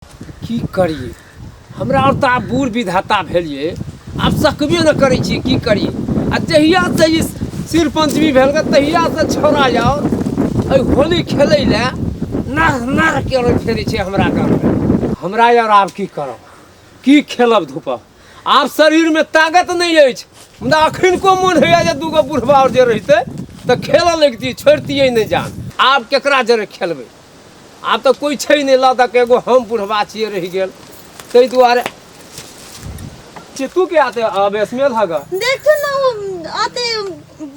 की करियै हमरा आओर तऽ आब बूढ़ विधाता भेलियै आब सकबे नहि करै छियै की करियै आ जहियासँ ई शिर पञ्चमी भेल गे तहियासँ छौड़ा आओर एहि होली खेलै लए नाह नाह के फेरै छै हमरा गाममे। हमरा आओर आब की करब, की खेलब धूपब, आब शरीरमे ताकत नहि अछि, मुदा अखनको मोन होइए जे दूगो बुढ़बा आओर जे रहितै तऽ खेलऽ लगितियै, छोड़ितियै नहि जान। आब केकरा जरे खेलबै, आब तऽ कोइ छै नहि, लऽ दऽ के एगो हम बुढ़बा छियै रहि गेल, ताहि दुआरे तू के आते आवेश में लगा। देखो ना वो आते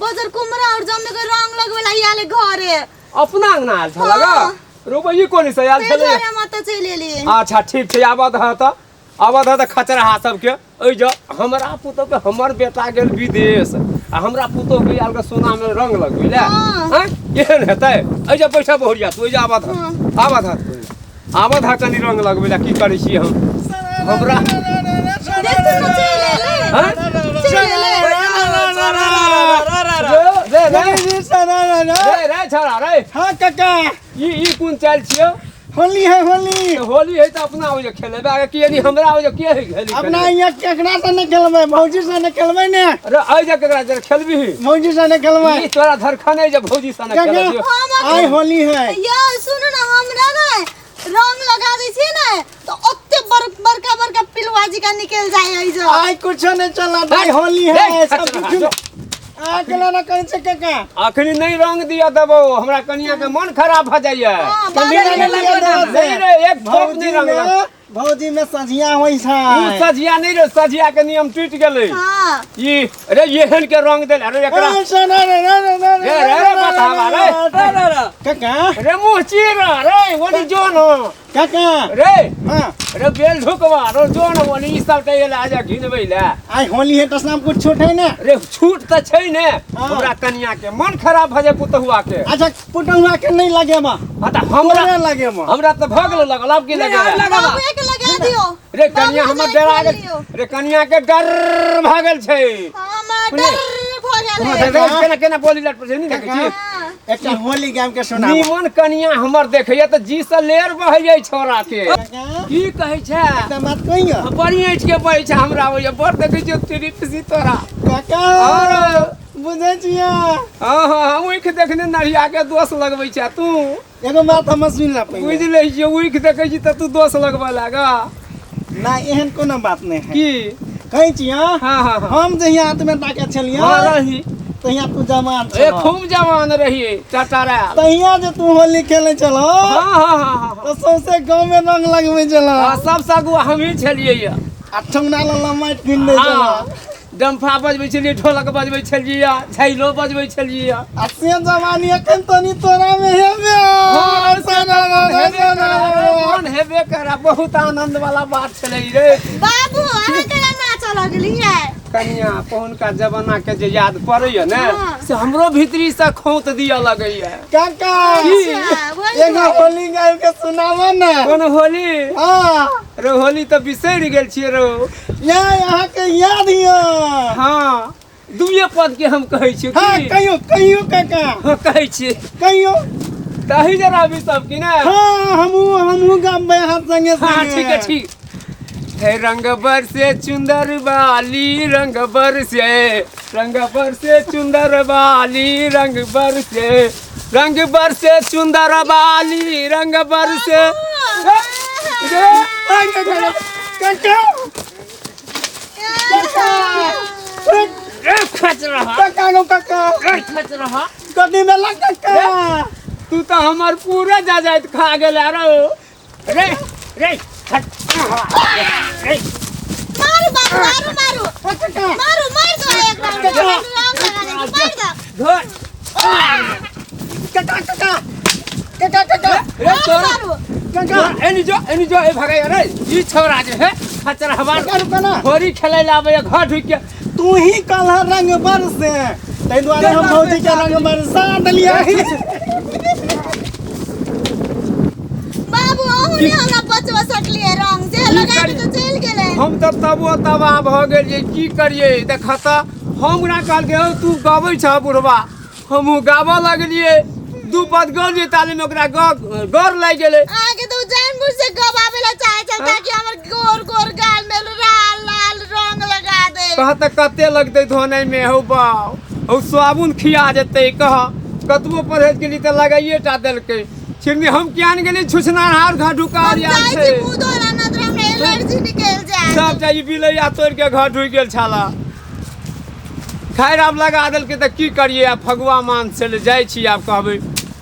बजर कुमरा और जमे के रंग लगवेला याले घरे अपना अंगना आयल छल लगा। हाँ। रोपई कोनी से आयल ते छलै? दुआरे हम ओतऽ चलि एलियै। अच्छा ठीक छै, आबत है तऽ आबत है तऽ खचराहा सबके एहि जो हमरा पुतोह के हमर बेटा गेल विदेश आ हमरा पुतोह के आयल के सोना में रंग लगबै ले। हाँ। हाँ? एहन हेतै? एहि जे बैठा बहुरिया तू, एहि जे आबत है। हाँ। आबत है, आबत है कनि रंग लगबै ले, की करै छी हम हमरा देखो ना चलि एलै। हाँ? चलि एलै। रे रे रे रे छोड़ा रे। हाँ काका। ई कोन चालि छियौ? होली है होली। होली है तऽ अपना ओजे खेलेबै आगे की यानी हमरा ओजे के है खेली? अपना यहाँ केकरा से नहीं खेलबै, भौजी से नहीं खेलबै ने। अरे आइ जा केकरा जरे खेलबी? भौजी से नहीं खेलबै। ई तोरा धरखन है जे भौजी से नहीं काका, खेलबियो। आइ होली है। यौ सुनू ना, हमरा ने रंग लगा दै छियै ने तऽ ओते बड़का बड़का पिलुआ जिका निकलि जाइ है जो। आइ कुछो नहीं चला भाई, होली है, देख, सब खचरा, कुछ जो। आ केना ना कहै छै काका? अखनी नहीं रंग दिया देबो, हमरा कनिया के मन खराब भ जाइए। हाँ, कभी बाबा रंग रे, दिया देबो से। नहीं रे, एक ठोप भौजी नहीं रंग में लग। भौजी में सझिया होइ छै। उ सझिया नहीं रे, सझिया के नियम टूट गेलै। हाँ। ई रे एहन के रंग देल, अरे एकरा। ए, सुना रे, रे, रे, रे, रे, रे, रे, बतावा रे। रे, रे, रे। काका। रे मुँह चीर रे, ओनी जो न। काका। रे। हाँ। रे बेल ढुकवा, रे जो न ओनी ई सब तऽ एला आजा घिनबै ले। आइ होली है तऽ सब कुछ छूट है ने? रे छूट तऽ छै ने। हाँ। हमरा कनिया के मन खराब भऽ जाय पुतहुआ के। अच्छा पुतहुआ के नहीं लगे मा। हाँ तऽ हमरा तोरे लगे मा। हमरा तऽ भऽ गेलो लगल, आब की लगे? बाबू के लगा दियो। रे कनिया बाबू हमर के डरा लगा गेल। दियो। रे कनिया के डर भऽ गेल छै। हमरा सुनिए। डर भऽ गेल है। केना केना बोली लट पर छै नहीं देखै छी? हाँ। एकटा होली गेम के सुनाबू। नीमन कनिया हमर देखैया तऽ जी से लेर बहैया छौड़ा के। काका, की कहै छै? एकटा बात कहियो। हाँ, बड़ी ऐंठ के बहै छै हमरा होइया, बड़ देखै छियौ तिरिप सी तोरा। काका, और? बुझै छियै? हाँ, हाँ, हम उखि देखने नढ़िया के दोष लगबै छै तू। एगो बात हम सुनि ला पहिले। बुझि लै छियौ, उखि देखै छी तऽ तू दोष लगबऽ लागा। ना, एहन कोनो बात नहि है। की? कहै छियौ? हाँ, हाँ, हाँ। हम जहिया हाथ में ताकत छलियौ, हाँ, रही। तहिया तू जवान ए, छलहो। खूब जवान रहियै, टटरा। तहिया जे तू होली खेलै छलहो, हाँ, हाँ, हाँ, हाँ, हाँ। तऽ सौंसे गाँव में रंग लगबै छलहो। हाँ, सबसँ आगू हमही छलियै यऽ। आ ठेहुना लऽ लऽ माटि कीन दै हाँ। छलहो। डम्फा बजबै छलियै, ढोलक बजबै छलियै, झैलो बजबै छलियै। आ से जवानी एखन तनी तोरा में हेबे। हाँ, हेबे करा, मन हेबे करा, बहुत आनंद वाला बात छलै रे। बाबू, अहाँ केना नाचऽ लगलियै? कनिया पहुनका जमाना के जे याद पड़ैया ने, हाँ। से हमरो भीतरी से खौंत दिअ लगैया। काका, अच्छा, वही एगो दुआरे। होली गाबि के सुनाबऽ ने। कोन होली? हाँ। रे होली तऽ बिसरि गेल छियै रौ। या अहाँ के याद यऽ? हाँ, दुइये पद के हम कहै छियै। हाँ, की? कहियौ, कहियौ काका। हाँ, कहै छियै। कहियौ। तही जरा अभी सब की ने? हाँ, हमहूँ गाबबै अहाँ संगे हाँ, संगे। ठीक है, ठीक। हे रंग बरसे चुंदर वाली, रंग बरसे, रंग बरसे चुंदर वाली, रंग बरसे, रंग बरसे चुंदर वाली, रंग बरसे। रे, रे, काका। काका। रे, खच रहा। काका गो काका। रे, खच रहा। कथी भेला काका? तू तऽ हमर पूरा जायत खा गेल रो। रे, रे, खच। रे। मारू बाबू, मारू, मारू। काका। मारू, मार दो एक राउंड। काका। रंग लगा दे, मार दो। धर। काका, काका। काका, काका। रे, तोरा। मारू। काका। एनी जो, एनी जो, ए भगाई रे। ई छौड़ा जे है, खचरा हवा। काका, रुको ना। होरी खेलै ला आबैया घर ढुकि के। तू ही कल रंग बरसे, ताहि दुआरे हम भौजी के रंग बरसा देलियै। बाबू, अहूँ ने हमरा बचवा सकलियै रंग से की लगा के करी? तऽ चलि गेलै। हम तऽ तबो तबाह भऽ गेलियै, की करियै? देख तऽ हमरा कहलकै, हौ तू गबै छह बुढ़बा, हमहूँ गाबऽ लगलियै। दू पद गलियै, तालीमे ओकरा गर लागि गेलै। अहाँके तऽ ओ जानि आंगुर से गबावे ला चाहे छल ताकि हमर गोर गोर गाल में लाल लाल रंग लगा दे। कह तऽ कते लगतै धोने में हौ बाउ, हौ साबुन खिया जेतै। कह कतबो परहेज केली तऽ लगाइए टा देलकै। छिरनी हम किया ने गेली छुछनार घर ढुकार हम आयल जाइ छै छी मुँह धोला, ना तऽ हमरा एलर्जी निकलि जायत। सब जाइ बिलैया तोड़ि के घर ढुकि गेल छाला। खैर आब लगा देलकै तऽ की करियै आब, फगुआ मान से जाइ छी आब कहबै।